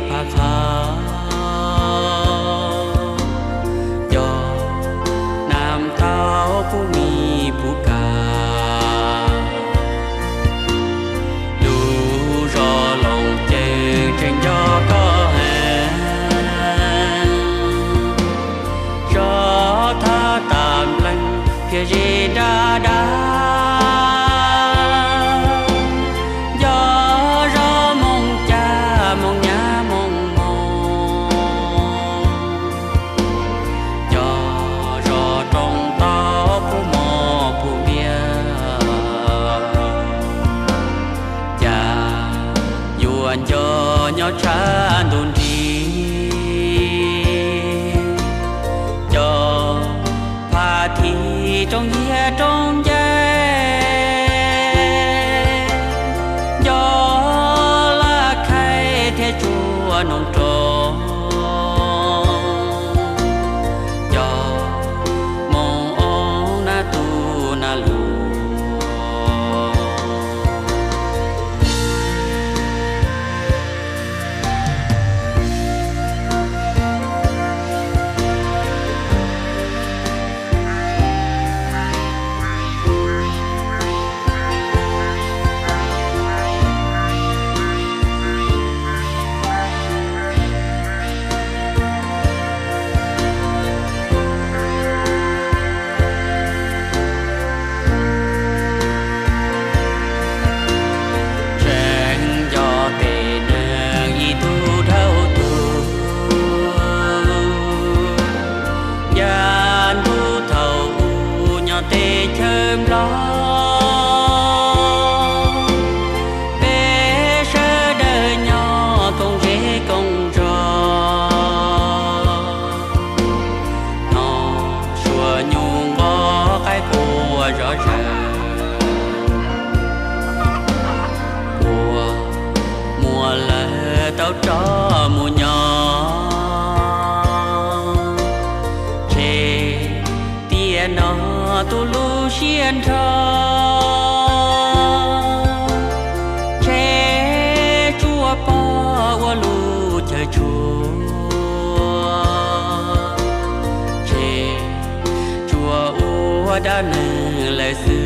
phav qhov, cov nam tau puv mis puv kas, lub zos Looj Ceeb tseem nco koj heev. Zov thab tas npleeg phiaj zis nra dav, nco zov Moos Cas Moos Nyab Moos Moos, cov zos roob tau puv mos puv npias, cas yuav nco nyob tshaj ntuj nrig. Cov phav thim rooj yias rooj nce, nco Laj Khaib thiab Tsua Noog Roob, cov Moos Oos nab tug nab lus. Tseem nco tej neeg ib tug dhau tus, yav ntuj thaum ub nyob teb chaws Nplog, peb sawv daws nyob koom zej koom zos, hnov suab nyuj nqos qaib qua zom zaws, kua muag lawv tau rov mus nyob, ntshe tiam no tu lub siab nrho, ntshe Tsua Pov ua lub chaw tshuaj, ntshe Tsua ua dab neeg lawm xwb.